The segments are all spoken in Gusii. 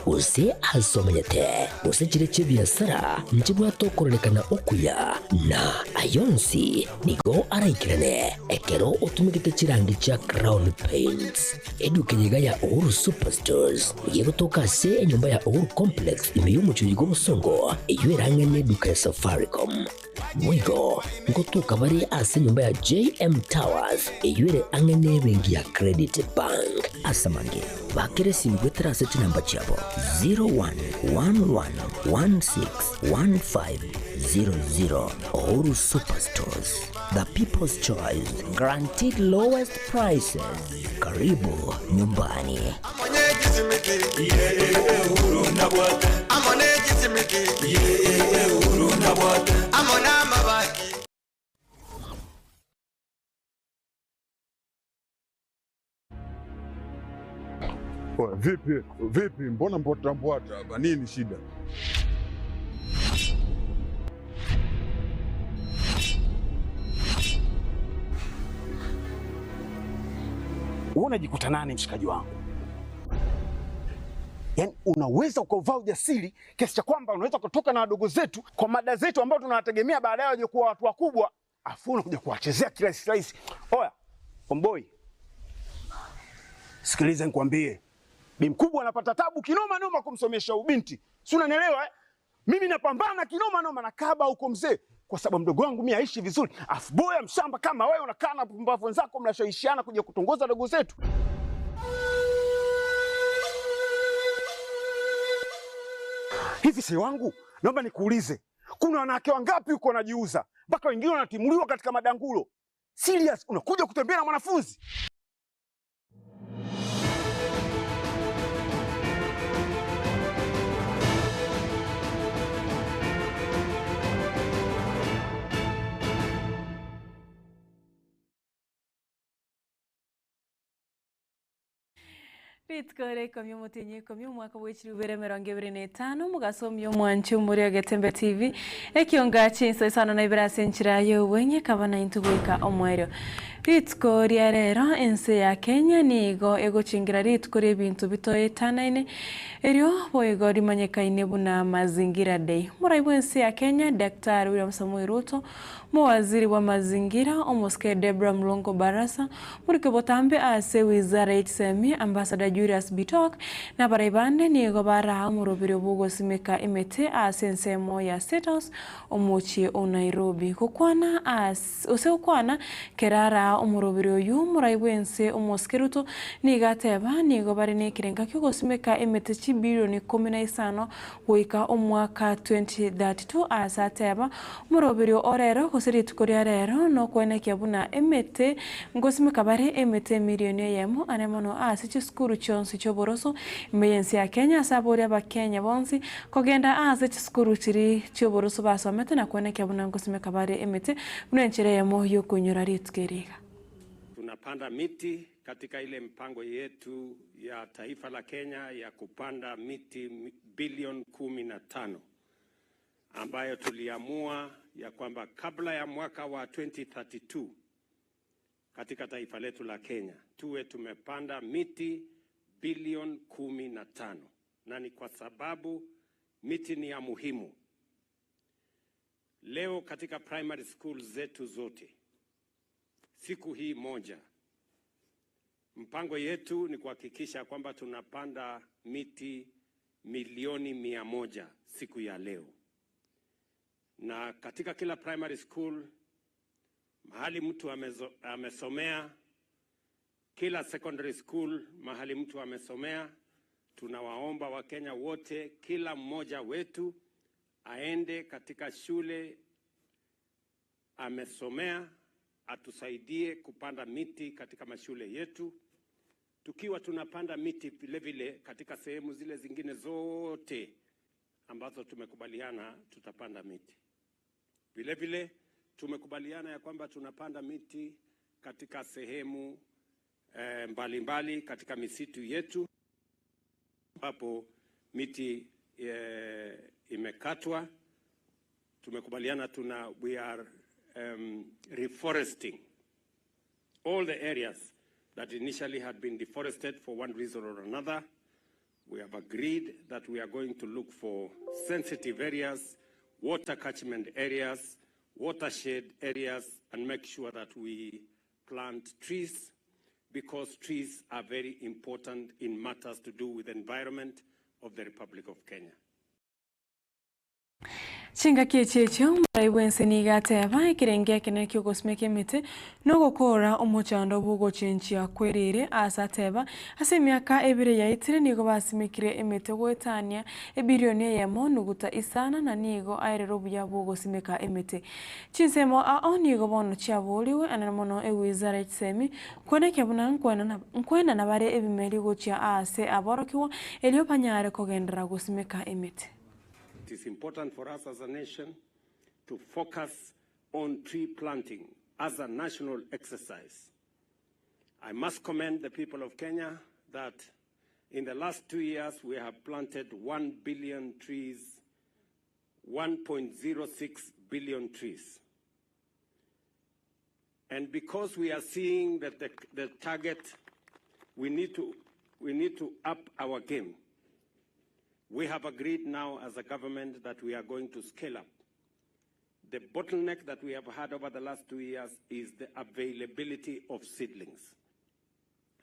gose ase omenyete, gose chire chi'ebiasara nchibwate okororekana okuya, na ay'onsi nigo araikerane ekero otumegete chirangi chia Crown Paints. Eduka eye iga ya Uhuru Superstores nigo egotoka ase enyomba ya Uhuru Complex ime y'omochie oyio bw'obosongo, eyio erang'e neduka ya Safaricom. Boigo ngotoka bare ase enyomba ya JM Towers eyio ere ang'e nebenki ya Credit Bank. Ase amange, bakera esimi goetera ase chinamba chiabo 0111161500. Uhuru Superstores, the people's choice, guaranteed lowest prices. Karibu nyumbani. Oya, vipi vipi, mbona mbwata mbwata hapa, nini shida? Wewe unajikuta nani mshikaji wangu? Yaani unaweza ukauvaa ujasiri kiasi cha kwamba unaweza kutoka na wadogo zetu kwa mada zetu ambao tunawategemea baadaye waje kuwa watu wakubwa, afu unakuja kuwachezea kirahisi rahisi. Oya, omboi, sikiliza nikwambie, bi mkubwa anapata tabu kinoma noma kumsomesha ubinti, si unanielewa eh? Mimi napambana kinoma noma na kaba huko mzee, kwa sababu mdogo wangu mimi aishi vizuri, afu boya mshamba kama wewe unakaa na pumbavu wenzako mnashawishiana kuja kutongoza dogo zetu. Hivi si wangu, naomba nikuulize, kuna wanawake wangapi huko wanajiuza mpaka wengine wanatimuliwa katika madangulo? Serious, unakuja kutembea na mwanafunzi? Rituko ria ikomi omotienyi oikomi omwaka bwe chilifu ibere emerongo ebere na etano, omogaso omuya omwanche omore o Getembe TV, ekionga chinsa isano na ibere ase enchera y'obweng'e ekaba naintwe goika omoerio. Rituko ria rero ense ya Kenya nigo egochingera rituko ri'ebinto bitoetanaine erio boigo rimanyekaine buna Mazingira Day. Omorai bw'ense ya Kenya Daktari William Samoei Ruto Mowaziri bw'amazingira, Omosike Deborah Mlongo Barasa, morike botambe ase wizara ye chisemi, Ambassador Julius Bitok, na abarai bande nigo baraa omoroberio bw'ogosimeka emete ase ensemo ya State House omochie o Nairobi. Gokwana ase gose gokwana kera araa omoroberio oyio, omorai bw'ense Omosike Ruto nigo ateba nigo bare nekerenga ki'ogosimeka emete chibilioni ikomi na isano Goika omwaka 2032 aase ateba, Omoroberio o rero gose rituko ria rero nokwenekia buna emete ngosimeka bare emete emilioni eyemo are mono ase chisukuru chionsi chi'oboroso ime y'ense ya Kenya ase abori abakenya bonsi kogenda aase chisukuru chiri chi'oboroso basomete na kwenekia buna ngosimeka bare emete buna enchera eyemo y'okoinyora rituko eri iga. Tunapanda miti katika ile mpango yetu ya taifa la Kenya ya kupanda miti bilioni 15 ambayo tuliamua ya kwamba kabla ya mwaka wa 2032 katika taifa letu la Kenya tuwe tumepanda miti bilioni 15, na ni kwa sababu miti ni ya muhimu. Leo katika primary school zetu zote siku hii moja mpango yetu ni kuhakikisha kwamba tunapanda miti milioni 100 siku ya leo, na katika kila primary school mahali mtu amezo, amesomea, kila secondary school mahali mtu amesomea, tunawaomba Wakenya wote, kila mmoja wetu aende katika shule amesomea atusaidie kupanda miti katika mashule yetu, tukiwa tunapanda miti vile vile katika sehemu zile zingine zote ambazo tumekubaliana tutapanda miti. Vile vile tumekubaliana ya kwamba tunapanda miti katika sehemu mbalimbali mbali katika misitu yetu ambapo miti imekatwa. Tumekubaliana tuna we are reforesting all the areas that initially had been deforested for one reason or another. We have agreed that we are going to look for sensitive areas, water catchment areas, watershed areas, and make sure that we plant trees because trees are very important in matters to do with the environment of the Republic of Kenya. Chingaki echi echio omorai bw'ense nigo ateba, Ekerengo ekenene ki'ogosimeka emete nogokoora omochando bw'ogochenchia kw'eriri, aase ateba, Ase emiaka ebere yaetire nigo basimekire emete goetania ebilioni eyemo nuguta isana na nigo aerire obuya bw'ogosimeka emete. Chinsemo ao nigo bono chiaboorigwe anene mono ewizara ye chisemi, kwenekia buna nkwenana bare ebimeri gochia aase aborokigwa erio banyare kogenderera gosimeka emete. It is important for us as a nation to focus on tree planting as a national exercise. I must commend the people of Kenya that in the last 2 years we have planted 1 billion trees, 1.06 billion trees. And because we are seeing that the target, we need to up our game. We have agreed now as a government that we are going to scale up. The bottleneck that we have had over the last 2 years is the availability of seedlings.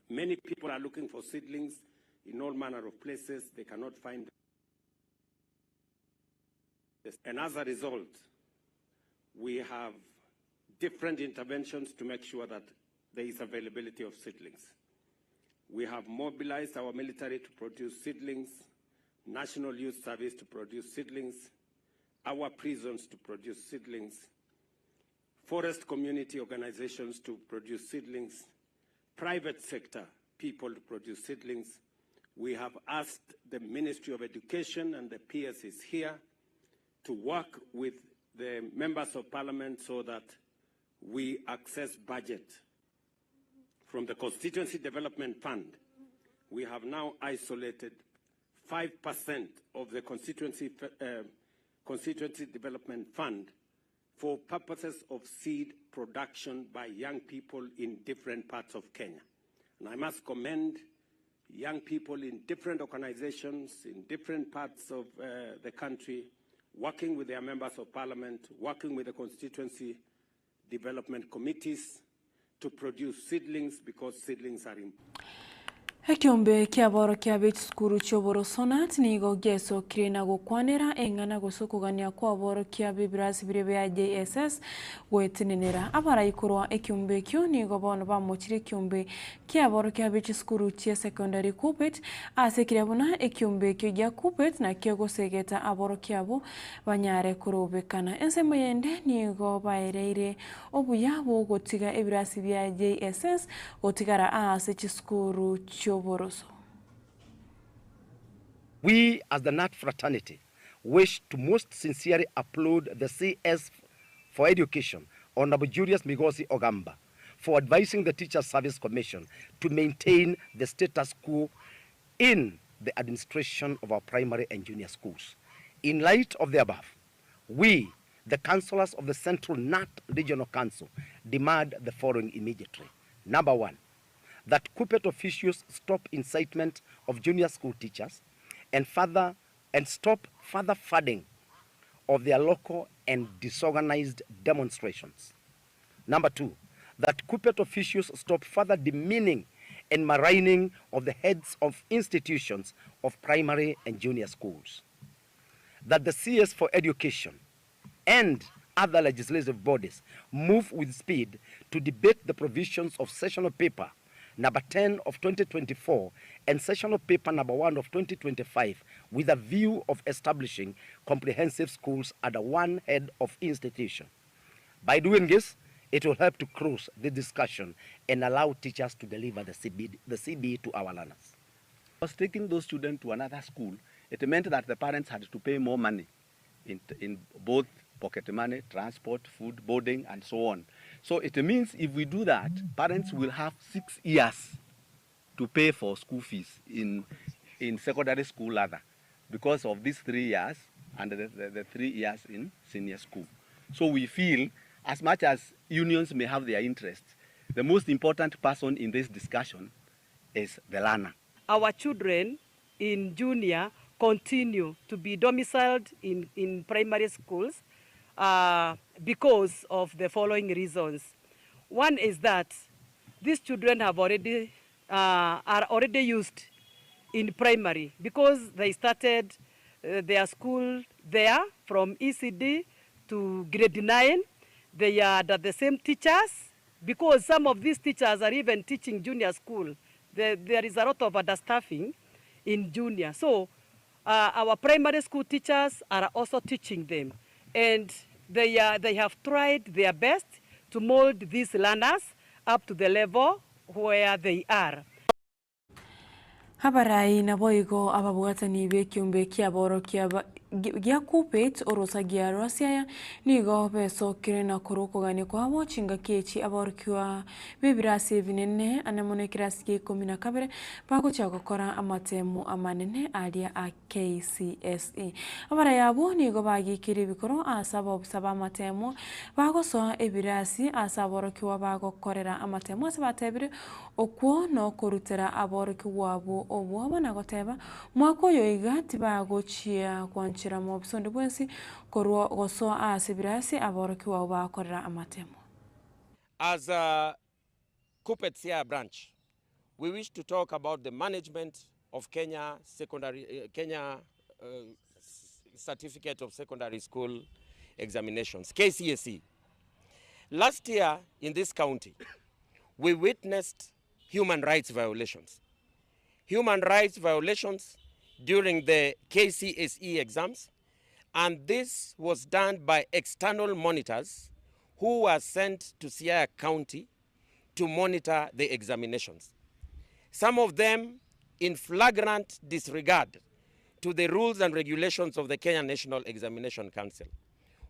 Many people are looking for seedlings in all manner of places. They cannot find them. And as a result, we have different interventions to make sure that there is availability of seedlings. We have mobilized our military to produce seedlings, National Youth Service to produce seedlings, our prisons to produce seedlings, forest community organizations to produce seedlings, private sector people to produce seedlings. We have asked the Ministry of Education, and the PS is here, to work with the members of parliament so that we access budget from the Constituency Development Fund. We have now isolated 5% of the Constituency Development Fund for purposes of seed production by young people in different parts of Kenya. And I must commend young people in different organizations, in different parts of the country, working with their members of parliament, working with the constituency development committees to produce seedlings, because seedlings are important. Ekiombe kiaborokia be chisukuru chi'oborosonat nigo giesokire na gokwanera eng'ana gose okogania kwaborokia b'ebirasi biria bia JSS gwetenenera. Abarai korwa ekiombe ekio nigo bono bamochire ekiombe kiaborokia be chisukuru chia secondary KUPPET ase kiria buna ekiombe ekio gia KUPPET nakio gosegeta aborokia abo banyare korobekana. Ensemo yende nigo baereire obuya bwogotiga ebirasi bia JSS gotigara ase chisukuru chi'oboroso. We as the NAT fraternity wish to most sincerely applaud the CS for Education, Honorable Julius Migosi Ogamba, for advising the Teacher Service Commission to maintain the status quo in the administration of our primary and junior schools. In light of the above, we, the councillors of the Central NAT Regional Council, demand the following immediately. Number one, that KUPPET officials stop incitement of junior school teachers and stop further funding of their local and disorganized demonstrations. Number two, that KUPPET officials stop further demeaning and maligning of the heads of institutions of primary and junior schools. That the CS for Education and other legislative bodies move with speed to debate the provisions of sessional paper number 10 of 2024 and sessional paper number 1 of 2025 with a view of establishing comprehensive schools under one head of institution. By doing this, it will help to close the discussion and allow teachers to deliver the CBE to our learners. Was taking those students to another school, it meant that the parents had to pay more money in both pocket money, transport, food, boarding, and so on. So it means if we do that, parents will have 6 years to pay for school fees in secondary school ladder because of these 3 years and the 3 years in senior school. So we feel, as much as unions may have their interests, the most important person in this discussion is the learner. Our children in junior continue to be domiciled in, in primary schools because of the following reasons. One is that these children have already, are already used in primary because they started their school there from ECD to grade 9. They are the same teachers because some of these teachers are even teaching junior school. There is a lot of understaffing in junior. So our primary school teachers are also teaching them. And they have tried their best to mold these learners up to the level where they are. Abarai naboigo ababwatani b'ekiombe ki'aborokia gia Kuppet orosagia rwa Siaya nigo besokire na korwa okogania kwabo chingaki echi aborokigwa b'ebirasi ebinene ane mono ekerasi gia ikomi na kabere bagochia gokora amatemu amanene aria a KCSE. Abarai abwo nigo bagikirie ebikoro ase abaofisa b'amatemo bagosoa ebirasi ase aborokigwa bagokorera amatemo ase batebire okwo nokorutera aborokigwa abwo obwoba na goteba mwaka oyo iga tibagochia gwanchera mobisa onde bwensi korwa gosoa ase ebirasi aborokigwa abwo bagokorera amatemo. As a Kuppet Siaya branch, we wish to talk about the management of Kenya Secondary, Kenya Certificate of Secondary School Examinations, KCSE. Last year in this county, we witnessed human rights violations. Human rights violations during the KCSE exams, and this was done by external monitors who were sent to Siaya County to monitor the examinations. Some of them in flagrant disregard to the rules and regulations of the Kenya National Examination Council,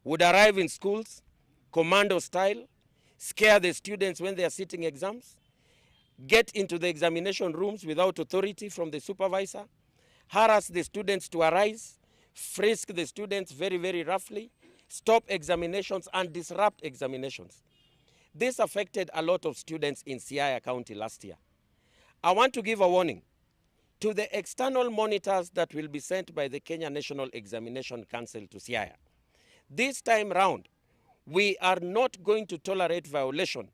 would arrive in schools, commando style, scare the students when they are sitting exams, get into the examination rooms without authority from the supervisor, harass the students to arise, frisk the students very, very roughly, stop examinations and disrupt examinations. This affected a lot of students in Siaya County last year. I want to give a warning to the external monitors that will be sent by the Kenya National Examination Council to Siaya. This time round, we are not going to tolerate violation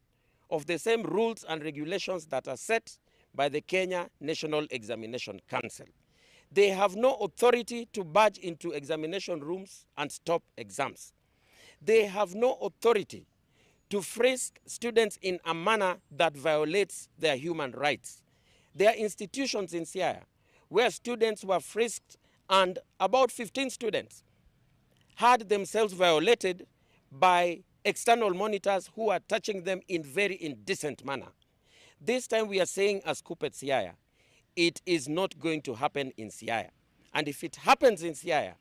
of the same rules and regulations that are set by the Kenya National Examination Council. They have no authority to barge into examination rooms and stop exams. They have no authority to frisk students in a manner that violates their human rights. There are institutions in Siaya where students were frisked and about 15 students had themselves violated by external monitors who are touching them in very indecent manner. This time we are saying as Kuppet Siaya, it is not going to happen in Siaya. And if it happens in Siaya,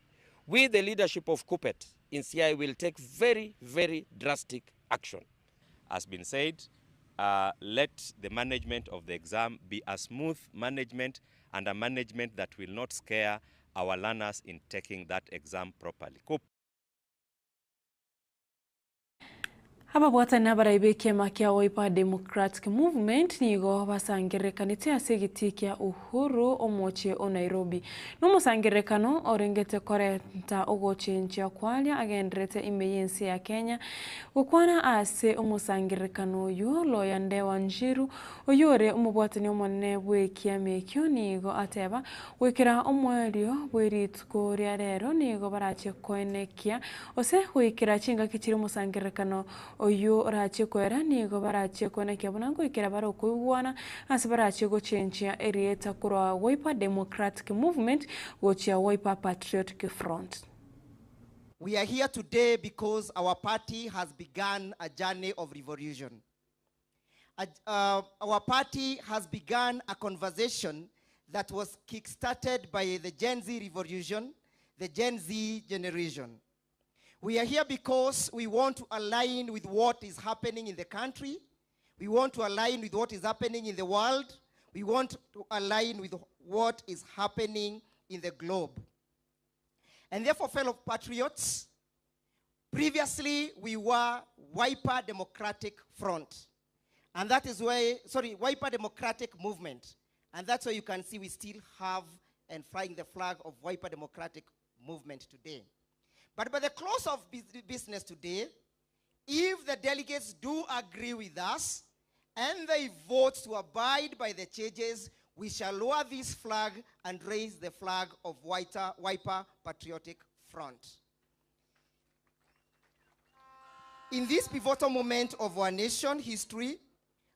we, the leadership of Kuppet in Siaya, will take very, very drastic action. As been said, let the management of the exam be a smooth management and a management that will not scare our learners in taking that exam properly. Ababwatani abarai b'ekiama kia Wiper Democratic Movement nigo basangererekanete ase egetii kia Uhuru omochie o Nairobi. Nomosangererekano orengete korenta ogochenchia kwaria agenderete ime y'ense ya Kenya gokwana ase omosangererekano oyo Lawyer Ndewa Njiru oyore omobwatani omonene bw'ekiama ekio nigo ateba goikera omoerio bw'erituko ria rero nigo barache koenekia ose goikera chingaki chire omosangererekano oyo orache koera nigo barache koenekia buna goikera bare okoigwana ase barache gochenchia erieta korwa Wiper Democratic Movement gochia Wiper Patriotic Front. We are here today because our party has begun a journey of revolution. Our party has begun a conversation that was kick-started by the Gen Z revolution, the Gen Z generation. We are here because we want to align with what is happening in the country. We want to align with what is happening in the world. We want to align with what is happening in the globe. And therefore, fellow patriots, previously we were Wiper Democratic Front. And that is why, sorry, Wiper Democratic Movement. And that's why you can see we still have and flying the flag of Wiper Democratic Movement today. But by the close of business today, if the delegates do agree with us and they vote to abide by the changes, we shall lower this flag and raise the flag of Wiper, Wiper Patriotic Front. In this pivotal moment of our nation history,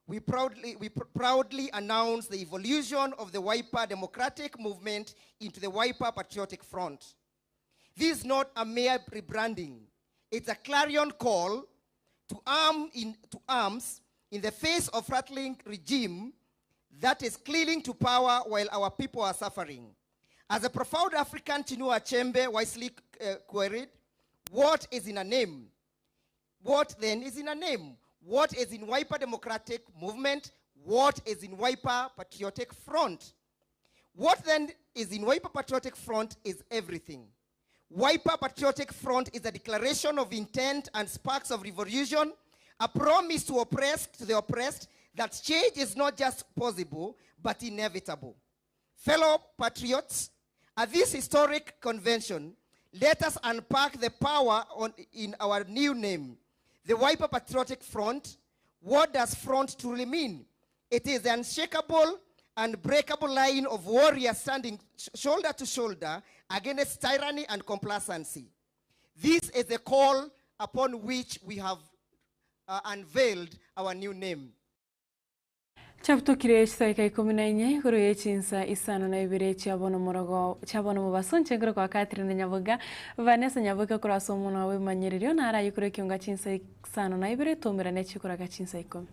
we proudly, we pr- proudly announce the evolution of the Wiper Democratic Movement into the Wiper Patriotic Front. This is not a mere rebranding. It's a clarion call to, arm in, to arms in the face of rattling regime that is clinging to power while our people are suffering. As a profound African Chinua Achebe wisely queried, what is in a name? What then is in a name? What is in Wiper Democratic Movement? What is in Wiper Patriotic Front? What then is in Wiper Patriotic Front is everything. Wiper Patriotic Front is a declaration of intent and sparks of revolution, a promise to oppress to the oppressed that change is not just possible, but inevitable. Fellow patriots, at this historic convention, let us unpack the power on, in our new name, the Wiper Patriotic Front. What does front truly mean? It is the unshakable, unbreakable line of warriors standing shoulder to shoulder against tyranny and complacency. This is the call upon which we have unveiled our new name. Chabutokire chidaeka ikomi na inye igoro ye chinsa isano na ibere chia bono morogo chia bono mobaso inche nkore kwa Catherine Nyaboga Vanessa Nyaboga korwa ase omonwa bw'emanyererio naro ayio korwa ekionga chinsa isano na ibere twaumerane chikoraga chinsa ikomi.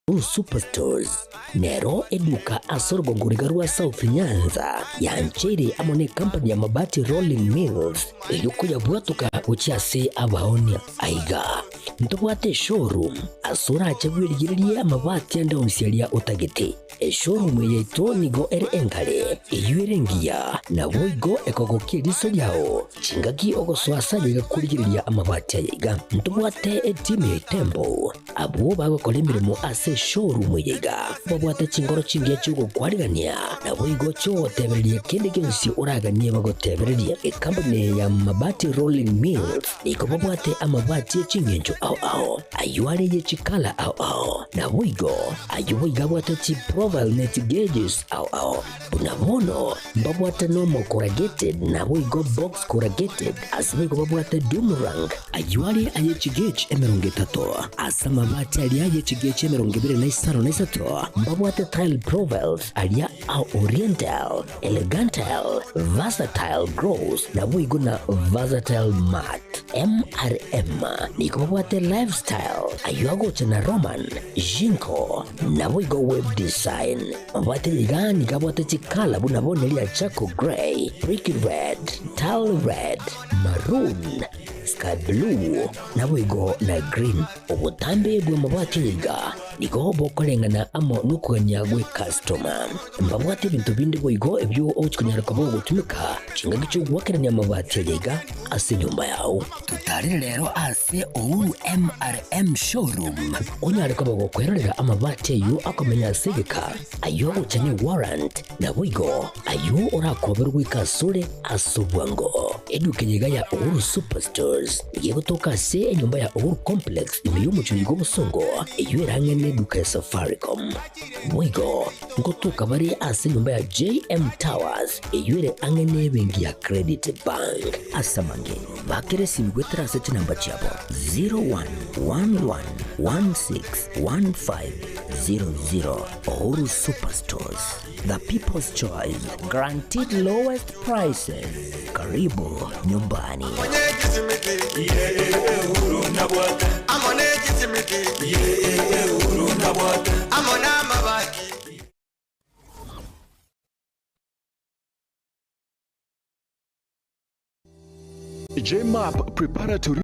Blue Superstores nero eduka ase orogongo riga rwa South Nyanza yancheire amo ne company ya Mabati Rolling Mills erio koyabwatoka gochia ase abaonia. Aiga ntobwate eshowroom ase orache bwerigererie amabati ande onsi aria otagete. Eshowroom eye yaito nigo ere engare, eyio ere engiya, naboigo ekogokia eriso riao chingaki ogosoa ase ayaiga korigereria amabati ayaiga. Ntobwate etimu ya Itembo, abwo bagokora emeremo ase eshowroom eye iga, babwate chinkoro chingiya chi'ogokwarigania, naboigo chi'ogotebereria kende gionsi oraganie bagotebererie. Ekampuni eye ya Mabati Rolling Mills nigo babwate amabati e ching'encho ao ao, ayio are ye chikala ao ao, naboigo Ayio boigo abwate chiprofile ne chigeges ao ao. Buna bono mbabwate normal corrugated naboigo box corrugated ase boigo babwate doom rank. Ayio are aye chigauge 30 ase amabati aria aye chigauge 25 na isato mbabwate tile profiles aria a oriental, elegantile, versatile gloss naboigo na versatile matte. MRM nigo babwate lifestyle ayio agocha na Roman, Jinko, naboigo web design. Mabwate iga nigo abwate chikala buna bono eria charcoal grey, brick red, tile red, maroon, sky blue, naboigo na green. Obotambe bw'amabwate iga nigo bokoreng'ana amo nokogania gw'ecustoma. Mbabwate ebinto binde boigo ebio ogochia konyara koba ogotumeka chingaki chi'ogoakerania amabati aya iga ase enyomba yao. Totarere rero ase Uhuru MRM Showroom onyare koba gokwerorera amabati ayio akomenya ase egeka, ayio agocha ne warrant, naboigo ayio orakoberwe goika asore ase obwango. Eduka eye iga ya Uhuru Superstores nigo egotoka ase enyomba ya Uhuru Complex ime y'omochie oiga obosongo eyio ere ang'e neduka ya Safaricom. Boigo ngotoka bare ase enyomba ya JM Towers eyio ere ang'e nebenki ya Credit Bank. Ase amange, bakera esimi goetera ase chinamba chiabo 0111161500. Uhuru Superstores, the people's choice, guaranteed lowest prices. Karibu nyumbani. JMAP Preparatory.